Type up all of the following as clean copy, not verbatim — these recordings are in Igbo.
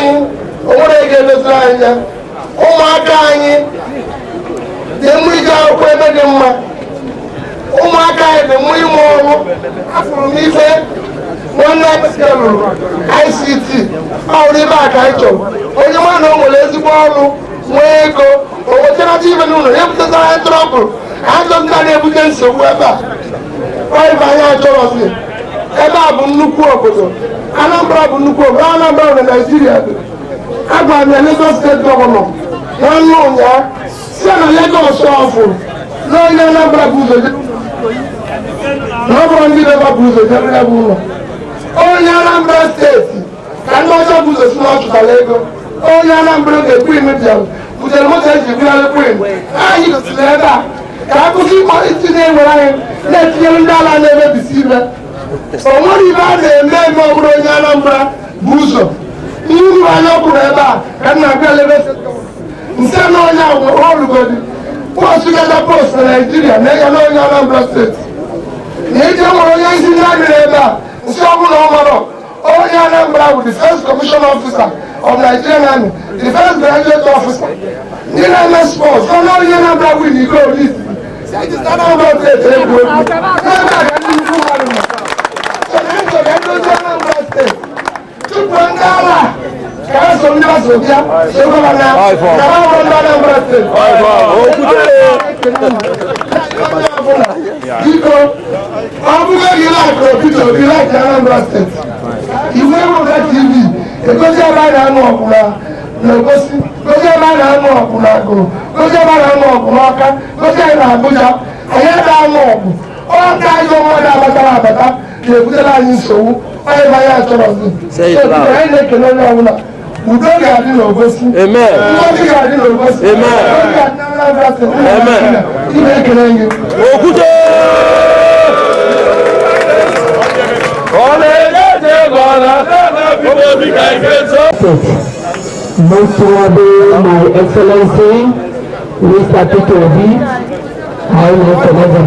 Anyị o nwere ga-edoziri anyị ya. Ụmụaka anyị dị mma ije akwụkwọ ebe dị mma, ụmụaka anyị dị mma ịmụ ọrụ. Afụrụ m ife nwanne anyị lụrụ ICT ọhụrụ ibe a ka anyị chọrọ. Onye ma na o nwere ezigbo ọrụ, nwee ego, o wechanata ibe n'ụlọ ya, ebutezara anyị trouble. Anyị chọrọ ndị na-ebute nsogbu ebe a. Ibe anyị achọrọzi. Ebe a bụ nnukwu obodo. Anambra bụ nnukwu obodo. Anambra na Naijiria dị. Agwara m ya, Lagos State Governor nwanne ụnyaa si na Lagos ọfụ na onye Anambra bụ ụzọ, na ọ bụrụ ndị Yoruba bụ ụzọ jere ya bụ ụlọ. Onye Anambra State ka ndị ọcha bụ ụzọ si na ọ chụtara ego. Onye Anambra oge Queen bịara butere moto eji bugharị Queen. Anyị gosiri ebe a ka akụkọ ịkpọ isi na-ewere anyị na-etinyere ndị ala na-emebisi ibe. O nwere ibe a na-eme eme, ọ bụrụ onye Anambra bụ ụzọ. Ihe uru anya ọ bụrụ ebe a ka m na-abịa lebe nse na onye ọrụgodi post gaza post na Naijiria na ya na onye Anambra State na eji nwere onye isi ndị army ebe a. Nsị ọbụla ọ marọ, onye Anambra bụ the first commission officer of Nigerian Army, the first graduate officer, ndị na-eme sports. Ọ na onye Anambra win iko olisi Anambra State egwu egwu n'ebe a ka ndị ukwu mmadụ nọ. So na nchọ ka ndozi Anambra State tupu ndị ala ka ha so ndị ọsọ bịa sokwara na ka ha bụrụ ndị Anambra State. Onye ọbụla, biko, ọ bụrụ gị like Peter Obi, like Anambra State. Igwe Ewuka TV egosi ebe a na-anụ ọgụ na na-egosi, gosi ebe a na-anụ ọgụ na Agụrụ, gosi ebe a na-anụ ọgụ n'Ọka, gosi anyị na Abuja. Anyị ebe anụ ọgụ ọka ajọ mmadụ abatara abata na-ebutere anyị nsogbu. Onye ebe anyị achọrọzi. So biko, anyị na-ekele onye ọbụla. Udo ga-adị n'Obosi. Mmadụ ga-adị n'Obosi. Udo ga-adị na Anambra State. Ibe ekele gị. Okwute! Ọ na-eje ego, ọ na-ata obi ka ike so. Most Honorable My Excellency, Mr. Peter Obi, I am Senator.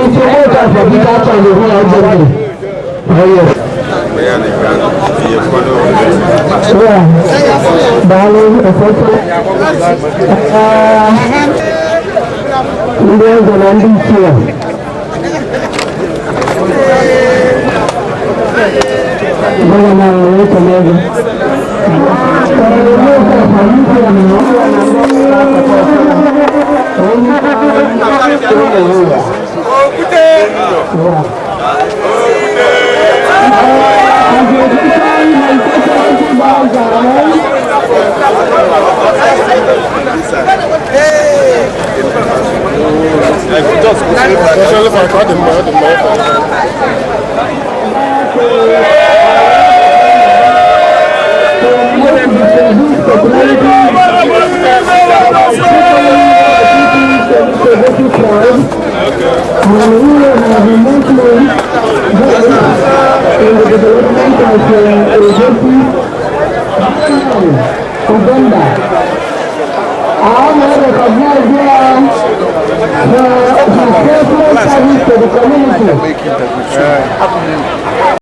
If you vote for Peter Chan, you will urgently. Oh yes. Yeah. Daalụ, Efeso. Ndị eze na ndị ichie. Governor, ekele gị. Uganda. I recognize the successful service to the community.